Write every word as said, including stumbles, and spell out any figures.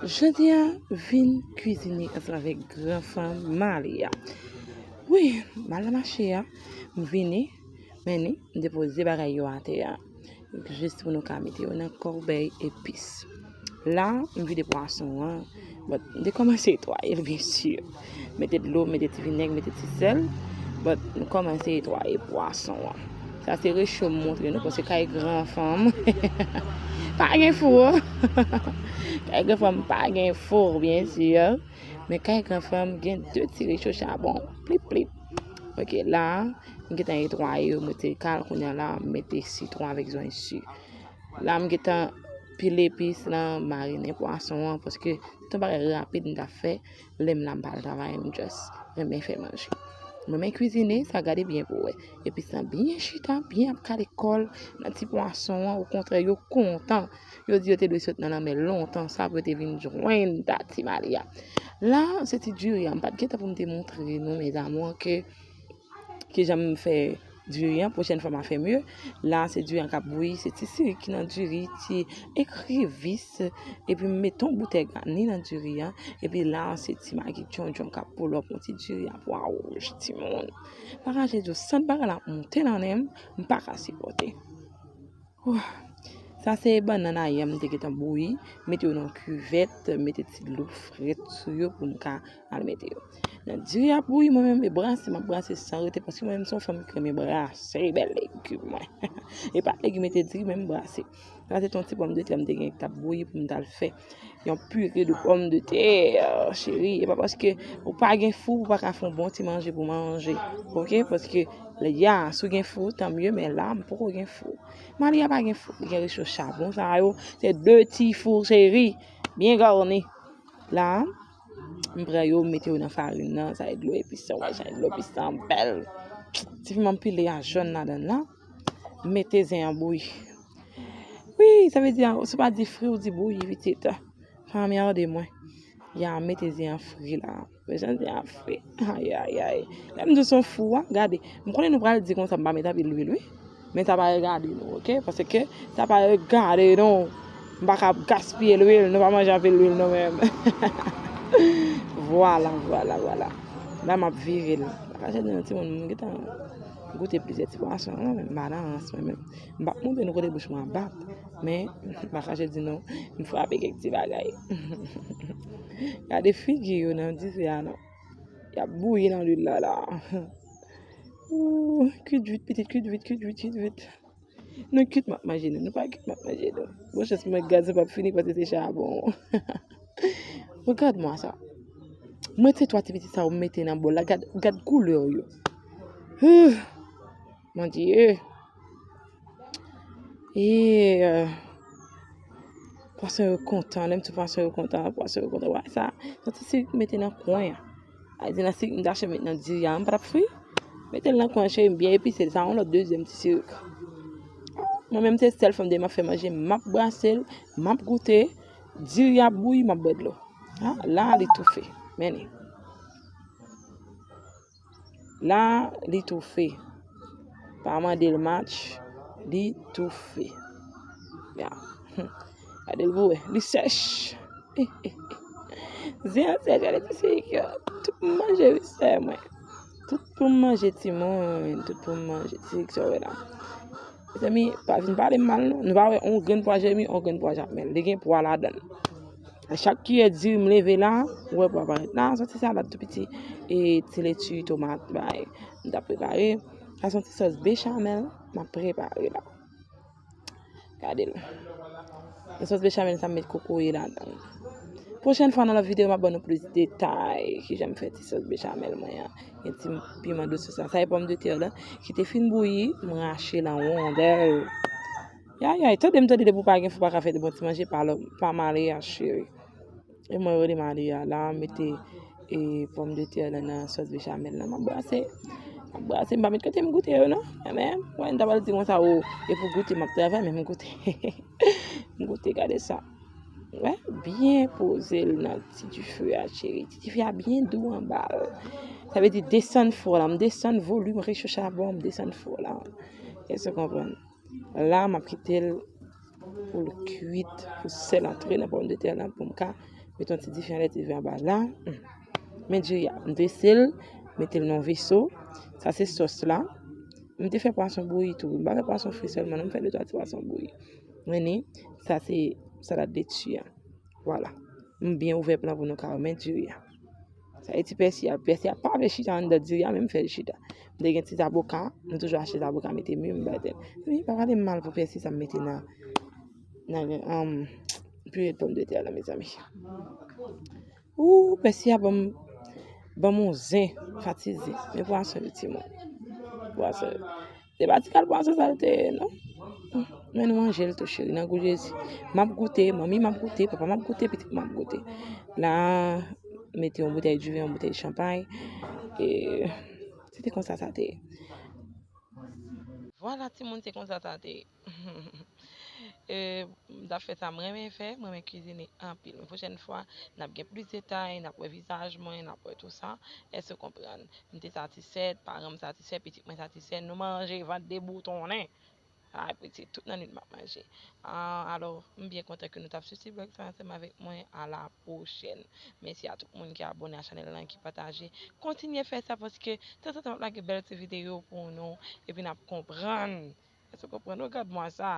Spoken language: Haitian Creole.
Jodi a, vin kwizine ansanm avèk gran fanm Malia. Wi, m al nan mache a, m vini, men ni, m depoze bagay yo atè a. Jis pou nou ka mete yo nan kòbèy epis. La, m vide pwason an. Bon, m te kòmanse netwaye l, byen si. Mete dlo, mete ti vinèg, mete ti sèl. Bon, m kòmanse netwaye pwason an. Sa se recho m montre nou, paske kay gran fanm pa gen fou. Kay gran fanm pa gen fou, byen si. Men kay gran fanm gen de ti recho chabon. Plip, plip. Ok, la, m gentan netwaye yo, mete kal, kounye a la, m mete sitwon avèk zònn si. La, m gentan pile epis lan, marinen pwason an, paske se yon bagay rapid m t ap fè, lè m la m pa al travay, m just renmen fè manje. M renmen kwizine, sa gade byen pou wè. Epis lan byen chita, byen ap kale kò l nan ti pwason an, okontrè, yo kontan. Yo di yo te dwe sot nan lanmè lontan sa pou yo te vin jwenn Tati Malia. La, se ti diri a, m pa t gentan pou m te montre nou, mes amours, ke kijan m fè diri an, pwochèn fwa m a fè mye. La, se diri an k ap bouyi, se ti sirik ki nan diri, ti ekrevis, epi m mete yon bout èg ni nan diri an, epi la, se ti magi djondjon k ap poulòp yon ti diri a, pwa wouj, timoun. Pa ka jedi w, sant bagay la ap monte nan nen m, m pa ka sipòte. Ouh. Sa se bannann ayan m te gentan bouyi, mete yo nan kivèt, mete ti dlo frèt sou yo pou m ka al mete yo. Nan diri ap bouyi, mwen menm, e brase, m ap brase san rete, paske mwen menm se yon fanm ki renmen brase bèl legim mwen. E pa legim, mete diri, men m brase. Sa se yon ti pòmdetè m te gen ki t ap bouyi pou m t al fè yon pire de pòmdetè, cheri. E pa paske ou pa gen fou, ou pa ka fè yon bon ti manje pou manje. Ok? Paske, ya, si w gen fou, tan mye, men la, m poko gen fou. Malia pa gen fou, li gen recho chabon sa yo. Se de ti fou, cheri. Byen gòni. La, m pran yo, m mete yo nan farin nan, sa e dlo epis lan, w wè jan dlo epis lan bèl. Ti piman m pile a jòn ladan l la. M mete zen an bouyi. Wi, sa vle di, si w pa di fri, w di bouyi, pitit. Fanmi an de mwen. Ya, m mete zen an fri la. Wè jan zen an fri. Ay, ay, ay. Lè m di w se yon fou a, gade. M konnen nou pral di konsa m pa met anpil lwil, wi. Men sa pa regade nou, ok? Paske sa pa regade nou. M pa ka ap gaspiye lwil, nou pa manje anpil lwil nou menm. Vwala, vwala, vwala. La m ap vire l. Pa kache di nou timoun, m gentan goute plizyè ti pwason, mwen menm, m pa nan rans mwen menm. M p ap montre nou kote bouch mwen ap bat, men m pa kache di nou, m frape kèk ti bagay. Gade figi yo nan dife a non. Y ap bouyi nan lwil la la. Ooh, kuit vit, pitit, kuit vit, kuit vit, kuit vit. Nou kuit m ap manje nou, nou pa kuit m ap manje nou. Bon chans mwen gaz la p ap fini paske se chabon. Regad mwa sa. Mwen se twa ti pitit sa yo mete nan bòl la, gad, gad koulè yo. Huh! Mon Dieu. E, euh, pwason yo kontan, lè m di pwason yo kontan, pwason yo kontan. Wè sa, yon ti sirik mete nan kwen an. Sa vle di nan sirik m t achte met nan diri a, m pa t ap fri. Mete l nan kwen an, cheri, m byen epise l. Sa yon lòt dezyèm ti sirik. Mwen menm se sèl fanm de m ap fè manje, m ap brase l, m ap goute. Diri a bouyi, m ap bwè dlo. Ah, la li toufe. Men li. La, li toufe. Pa mande l match, li toufe. Ya. Gade l pou wè, li sèch. Zen an sèch, gade ti sirik yo. Tout pou m manje, wi, sè mwen. Tout pou m manje, timoun. Tout pou m manje. Ti sirik sa w wè la. Mezanmi, pa vin pale m mal non. Nou pa wè on grenn pwa Jeremi, on grenn pwa Jamèl. Li gen pwa ladan l. Chak kiyè diri m leve la, ou wè pwa parèt la. Sa se salad tou piti, e ti leti, tomat, bay. M t ap prepare. Sa se yon ti sòs bechamèl m ap prepare la. Gade l. Nan sòs bechamèl sa m met kokoye ladan l. Pwochèn fwa nan lòt videyo m ap ban nou plis detay kijan m fè ti sòs bechamèl mwen an. Gen ti piman dous sou sa. Sa e pòmdetè la ki te fin bouyi, m rache l an wondèl. Yayay, tande m tande depi w pa gen fou pa ka fè de bon ti manje, pa lò, pa male a cheri. E mwen rele Maria la, mete e pòmdetè lan nan sòs bechamèl lan. M ap brase. M ap brase, m pa met kote m goute yo non. Enben, mwen ta pral di konsa o, e pou goute m ap travay, men m goute. M goute, gade sa. Wè, byen poze l nan ti dife a, cheri. Ti dife a byen dou anba l. Sa vle di desann fò la. M desann volim recho chabon, m desann fò la. Èske w konprann? La, m ap kite l pou l kuit, pou sèl antre nan pòmdetè lan, pou m ka Mete yon ti dife anlè, dife anba la. Hmm. Men diri a, m drese l, mete l nan yon veso. Sa se sòs la. M te fè pwason bouyi tou. M pa fè pwason fri sèlman, non, m fè de twa ti pwason bouyi. Men ni, sa se salad leti a. Vwala. M byen ouvè plan pou nou ka wè, men diri a. Sa e ti pèsi a. Pèsi a pa vle chita anndan diri a, men m fè l chita. M te gen ti zaboka, nou toujou achte zaboka, mete mi, m bay tèt. Mezanmi, pa pale m mal pou pèsi sa m mete nan, nan, um, pire de pòmdetè la, mezanmi. Ou, pèsi a ban m, ban m yon zen, fatize. Men pwason yo, timoun. Pwason yo. Se pa ti kal pwason sa l te ye, non. Men nou manje l tou, cheri, nan gou Jezi. M ap goute, manmi m ap goute, papa m ap goute, pitit m ap goute. La, mete yon boutèy diven, yon boutèy chanpay. E, se te konsa sa te ye. Vwala, timoun, se konsa sa te ye. E, m t ap fè sa, m renmen fè, m renmen kizine anpil. Men pwochèn fwa, n ap gen plis detay, n ap wè vizaj mwen, n ap wè tou sa. Èske w konprann? M te satisfèt, paran m satisfè, pitit mwen satisfè, nou manje vant deboutonnen. Ay, pitit, tout lannwit m ap manje. Ah, alò, m byen kontan ke nou t ap swiv ti blòg sa ansanm avèk mwen. A la pwochèn. Mèsi a tout moun ki abòne a chanèl lan, ki pataje. Kontinye fè sa paske tanzantan m ap lage bèl ti videyo pou nou. Epi n ap konprann. Èske w konprann? Regardez-moi ça.